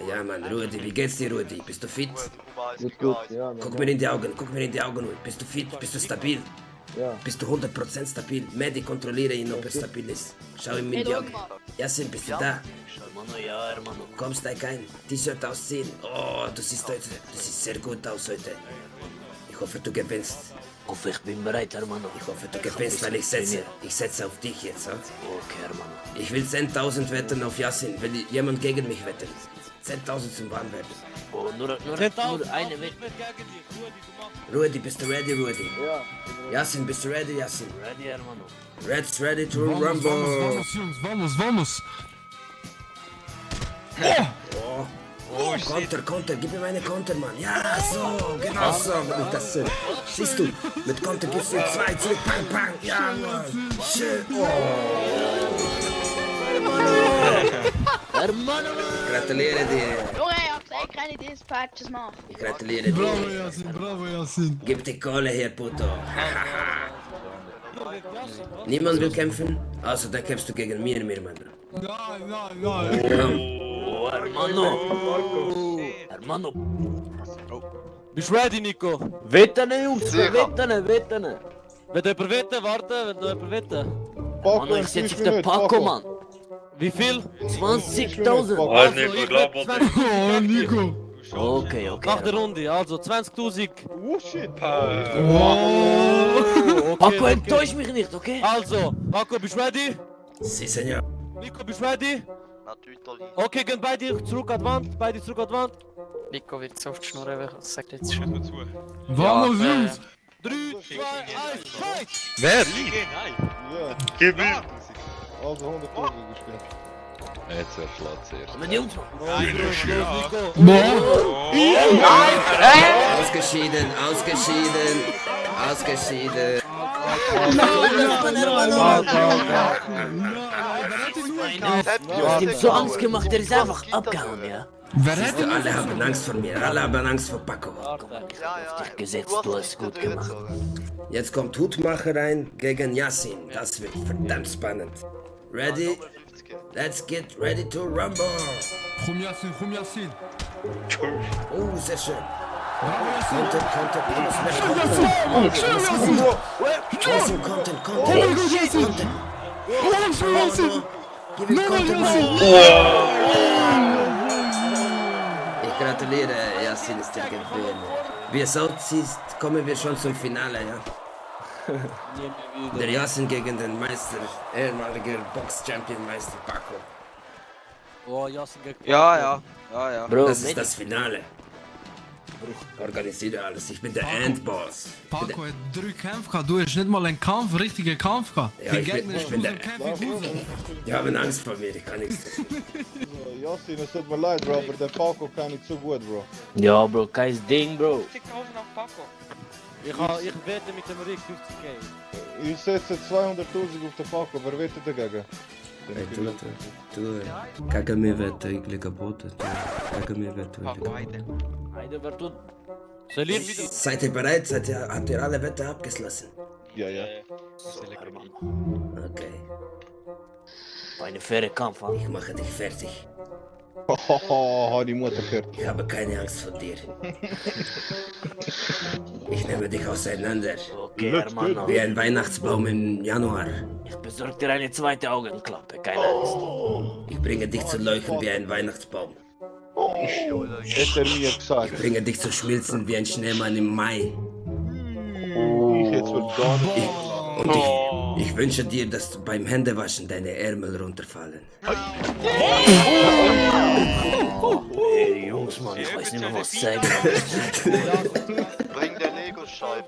Ja, Mann, Rudi, wie geht's dir, Rudi? Bist du fit? Gut, ja. Guck mir in die Augen, Rudi. Bist du fit? Bist du stabil? Ja. Bist du 100% stabil? Medi, kontrolliere ihn, ob er stabil ist. Schau ihm in die Augen. Yasin, bist du da? Hermano, ja, hermano. Komm, steig ein. T-Shirt ausziehen. Oh, du siehst sehr gut aus heute. Ich hoffe, du gewinnst. Hoffe, ich bin bereit, hermano. Ich hoffe, du gewinnst, weil ich setze auf dich jetzt. Hm? Okay, hermano. Ich will 10.000 wetten auf Yasin, wenn jemand gegen mich wettet. 10.000 zum Warmwerden. Oh, nur eine Wette. Rudi, bist du ready, Rudi? Ja. Yasin, bist du ready, Yasin? Ready, hermano. Red's ready to rumble. Vamos, Jungs, vamos. Oh, Konter, gib ihm eine Konter, Mann. Ja, so, genau so. Das, siehst du, mit Konter gibst du 2 zurück, pang. Ja, Mann. Schön. Oh. Hermano, Gratuliere dir. Junge, ich hab gesagt, keine Dispatches machen. Ich gratuliere dir. Bravo, Yasin. Gib die Kohle her, Puto. Niemand will kämpfen, außer dann kämpfst du gegen mir, Mann. Nein. Komm. oh, hermano. Hermano. Bist du ready, Nico? Wetten, Jungs, wetten. Wenn du jemand wetten, warte, wenn du jemand wetten. Hermano, ich setze auf den Paco, Mann. Wie viel? 20.000. Ah, Nico, glaub mir. Oh, Nico. Okay. Nach der Runde, also 20.000. Oh shit. Okay, Paco, enttäusch mich nicht, okay? Also, Paco, bist du ready? Si, Senor. Nico, bist du ready? Okay, gehen beide zurück an die Wand. Nico wird so auf die Schnur, aber ich sag jetzt schon. Vamos, Jungs. 3, 2, 1, fight! Wer? Ja. Gib mir. Also 100 Euro gespielt. Jetzt wird Platz hier. Aber Jungs, Nico. Ausgeschieden. ich hab so Angst gemacht, der ist einfach abgehauen, ja? Wer hätte Alle haben Angst vor mir, alle haben Angst vor Paco. Auf dich gesetzt, du hast gut gemacht. Jetzt kommt Hutmacher rein gegen Yasin. Das wird verdammt spannend. Ready? Let's get ready to rumble. Komm, Yasin. Oh, sehr schön. Bravo, Yasin. Konter. Yasin, Konter. Gib ihm Konter, Mann. Ich gratuliere, Yasin ist der Gewinner. Wie es aussieht, kommen wir schon zum Finale, ja? Der Yasin gegen den Meister, ehemaliger Box-Champion-Meister Paco. Oh, Yasin gegen Ja. Bro, Das ist das Finale. Organisiere alles, ich bin der Endboss. Paco hat 3 Kämpfe gehabt. Du hast nicht mal einen richtigen Kampf gehabt. Ja, Die ich bin- Gegner ich bin der- kämpfen. Die haben Angst vor mir, ich kann nichts tun. Yasin, es tut mir leid, Bro, aber der Paco kann nicht so gut, Bro. ja, Bro, kein Ding, Bro. Ich wette mit dem Rick 50k. Ich setze 200.000 auf den Paco, wer wettet dagegen? Du, gegen mir wird eigentlich geboten. Gegen mir wird Heide, wer tut? Soll ich wieder? Seid ihr bereit? Habt ihr alle Wette abgeschlossen? Ja. Okay, War ein fairer Kampf, ha? ich mache dich fertig. Haha, die Mutter gehört. Ich habe keine Angst vor dir. Ich nehme dich auseinander. Okay, hermano. Wie ein Weihnachtsbaum im Januar. Ich besorg dir eine zweite Augenklappe, keine Angst. Ich bringe dich zu leuchten wie ein Weihnachtsbaum. Hat er mir gesagt. Ich bringe dich zu schmilzen wie ein Schneemann im Mai. Ich jetzt wird gar nicht. Und ich wünsche dir, dass du beim Händewaschen deine Ärmel runterfallen. Hey, Jungs, Mann, ich weiß nicht mehr, was sagen. Bring der Lego-Schei,